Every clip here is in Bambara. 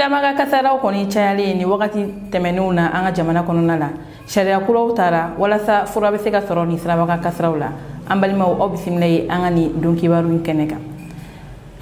Siraba kasaraw kɔni cayalen ni wagati tɛmɛnenw na an ka jamana kɔnɔna la, sariya kuraw taara walasa fura bɛ se ka sɔrɔ ni siraba kasaraw la. An balimaw, aw bisimila ye an ka nin don kibaru in kɛnɛ kan.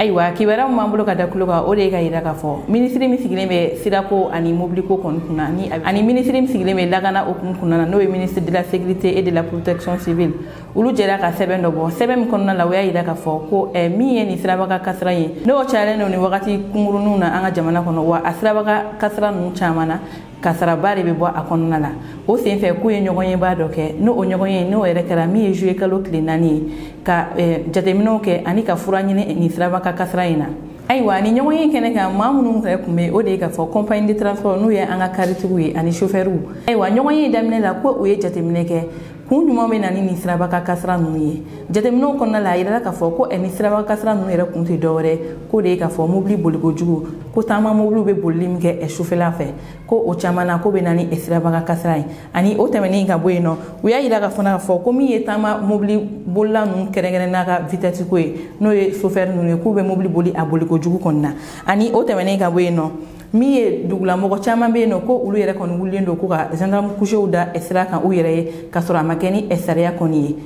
Ayiwa, kibaruya min b'an bolo ka da tulo kan, o de ye ka yira k'a fɔ minisiri min sigilen bɛ sirako ani mobiliko kɔni kunna ni ani minisiri min sigilen bɛ lakana hukumu kunna na, n'o ye ministre de la Sécurité et de la Protection civile, olu jɛra ka sɛbɛn dɔ bɔ. Sɛbɛn min kɔnɔna la, o y'a yira k'a fɔ ko min ye nin siraba kasara ye, n'o cayalen don nin wagati kunkuruninw na an ka jamana kɔnɔ, wa a siraba kasara ninnu caman na, kasaraba de bɛ bɔ a kɔnɔna la. O senfɛ, k'u ye ɲɔgɔnyeba dɔ kɛ, n'o o ɲɔgɔn ye, n'o yɛrɛ kɛra min ye juillet kalo tile 4 ye, ka jateminɛw kɛ ani ka fura ɲini nin siraba ka kasara in na. Ayiwa, ni ɲɔgɔn ye kɛnɛ kan, maa minnu yɛrɛ tun bɛ, o de ye k'a fɔ compagnie de transport, n'u ye an ka karitigiw ye, ani chauffeurw. Ayiwa, ɲɔgɔn ye daminɛ la, ko u ye jateminɛ kɛ kun ɲuman bɛ na ni nin siraba ka kasara ninnu ye. Jateminɛw kɔnɔna la, a yirala k'a fɔ ko ni siraba kasara ninnu yɛrɛ kun tɛ dɔwɛrɛ, k'o de ye k'a fɔ mobili boliko jugu, ko taama mobiliw bɛ bolili min kɛ sufɛla fɛ, ko o caman na, ko bɛ na ni siraba ka kasara ye. Ani o tɛmɛnen ka bɔ yen nɔ, u y'a yira ka fana k'a fɔ ko min ye taama mobili bolila ninnu, kɛrɛnkɛrɛn n'a ka vitesse ko ye, n'o ye chauffeur ninnu ye, k'u bɛ mobili boli a boliko jugu kɔni na. Ani o tɛmɛnen ka bɔ yen nɔ, min ye dugulamɔgɔ caman bɛ yen nɔ, ko olu yɛrɛ kɔni wulilen don ko ka gendarme couchew da sira kan u yɛrɛ ye, k'a sɔrɔ a ma kɛ ni sariya kɔni ye.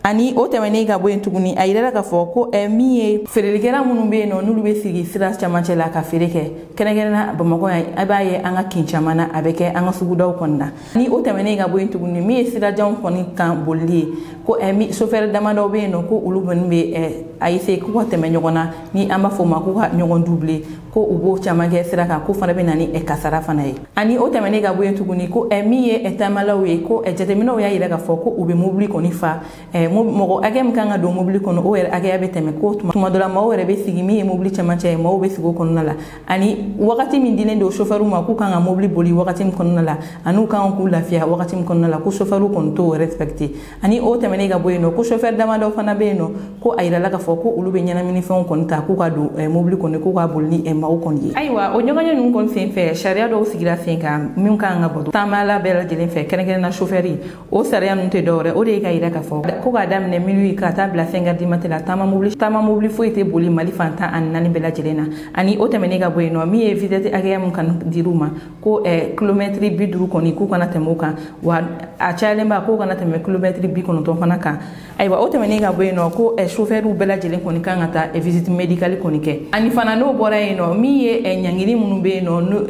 Ani o tɛmɛnen ka bɔ yen tuguni, a yirala k'a fɔ ko min ye feerelikɛla minnu bɛ yen nɔ, n'olu bɛ sigi sira camancɛ la ka feere kɛ, kɛrɛnkɛrɛnna Bamakɔ yan, a b'a ye an ka kin caman na, a bɛ kɛ an ka sugudaw kɔni na. Ni o tɛmɛnen ka bɔ yen tuguni, min ye sirajanw kɔni kan bolili ye, ko chauffeur damadɔ bɛ yen nɔ, ko olu kɔni bɛ a essayer k'u ka tɛmɛ ɲɔgɔn na, ni an b'a fɔ o ma k'u ka ɲɔgɔn doubler, ko u b'o caman kɛ sira kan, ko fana bɛ na ni kasara fana ye. Ani o tɛmɛnen ka bɔ yen tuguni, ko min ye taamalaw ye, ko jateminɛw y'a yira k'a fɔ ko u bɛ mobili kɔni fa, mɔgɔ hakɛ min kan ka don mobili kɔnɔ, o yɛrɛ hakɛya bɛ tɛmɛ, ko tuma dɔ la, maaw yɛrɛ bɛ sigi, min ye mobili camancɛ ye, maaw bɛ sigi o kɔnɔna la. Ani wagati min dilen don chauffeur ma k'u kan ka mobili boli wagati min kɔnɔna la, ani u kan k'u lafiya wagati min kɔnɔna la, ko chauffeur kɔni t'o respecté. Ani o tɛmɛnen ka bɔ yen nɔ, ko chauffeur damadɔ fana bɛ yen nɔ, ko a yirala k'a fɔ ko olu bɛ ɲɛnaminifɛnw kɔni ta k'u ka don mobili kɔnɔ, k'u ka boli ni maaw kɔni ye. Ayiwa, o ɲɔgɔnye ninnu kɔni senfɛ, sariya dɔw sigira sen kan min kan ka bato taamala bɛɛ lajɛlen fɛ, kɛrɛnkɛrɛnna chauffeur. O sariya ninnu tɛ dɔwɛrɛ, o de ye ka yira k'a fɔ ko k'a daminɛ minuit ka taa bila 5 heures du matin la, taama mobili foyi tɛ boli Mali fan 14 bɛɛ lajɛlen na. Ani o tɛmɛnen ka bɔ yen nɔ, min ye vitesse hakɛya min kan dir'u ma, ko kilomɛtiri 50 kɔni, k'u kana tɛmɛ o kan, wa a cayalenba, k'o kana tɛmɛ kilomɛtiri 90 fana kan. Ayiwa, o tɛmɛnen ka bɔ yen nɔ, ko chauffeur bɛɛ lajɛlen kɔni kan ka taa visite médicale kɔni kɛ. Ani fana, n'o bɔra yen nɔ, min ye ɲangili minnu bɛ yen nɔ, n'o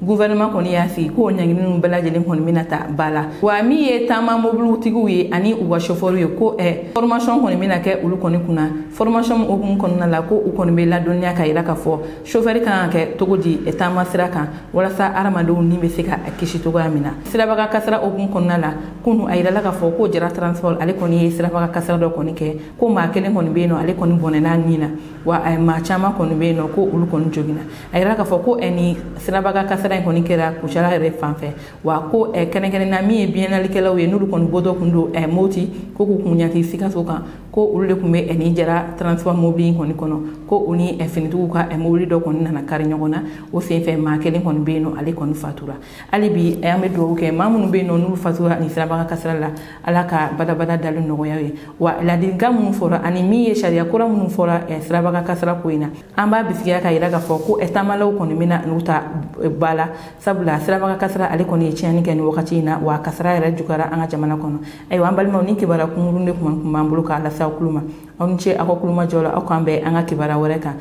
gouvernement kɔni y'a sigi, k'o ɲangili ninnu bɛɛ lajɛlen kɔni bɛna ta ba la. Wa min ye taama mobilitigiw ye ani u ka chauffeur ye, ko formation kɔni bɛna kɛ olu kɔni kunna. Formation hukumu kɔnɔna la, ko u kɔni bɛ ladɔnniya ka yira k'a fɔ chauffeur kan ka kɛ cogo di taama sira kan, walasa hadamadenw ni bɛ se ka kisi cogoya min na sirabaga kasara hukumu kɔnɔna la. Kunu, a yirala k'a fɔ ko Jara Transport, ale kɔni ye sirabaga kasara dɔ kɔni kɛ, ko maa kelen kɔni bɛ yen nɔ, ale kɔni bɔnɛna nin na, wa maa caman kɔni bɛ yen nɔ, ko olu kɔni joginna. A yirala k'a fɔ ko ni sirabaga kasara in kɔni kɛra Kucala yɛrɛ fan fɛ, wa ko kɛrɛnkɛrɛnna, min ye biɲɛnalikɛlaw ye, n'olu kɔni bɔtɔ kun don Moti, ko k'u kun ɲati Sikaso kan, ko olu de tun bɛ nin Jara Transport mobili in kɔni kɔnɔ, ko u ni finitigiw ka mobili dɔ kɔni nana kari ɲɔgɔn na. O senfɛ, maa kelen kɔni bɛ yen nɔ, ale kɔni fatura. Hali bi, an bɛ dugawu kɛ maa minnu bɛ yen nɔ, n'olu fatura nin sirabaga kasara la, Ala ka badabada dali nɔgɔya ye. Wa ladilikan minnu fɔra ani min ye sariya kura minnu fɔra sirabaga kasara ko in na, an b'a bisigiya ka yira k'a fɔ ko taamalaw kɔni bɛna n'u ta ba la, sabula sirabaga kasara, ale kɔni ye tiɲɛni kɛ nin wagati in na, wa kasara yɛrɛ juguyara an ka jamana kɔnɔ. Ayiwa, an balimaw, ni kibaruya kunkurun de tun b'an bolo k'a lase aw tulo ma. Aw ni ce aw ka kulomajɔ la. Aw k'an bɛn an ka kibaruya wɛrɛ kan.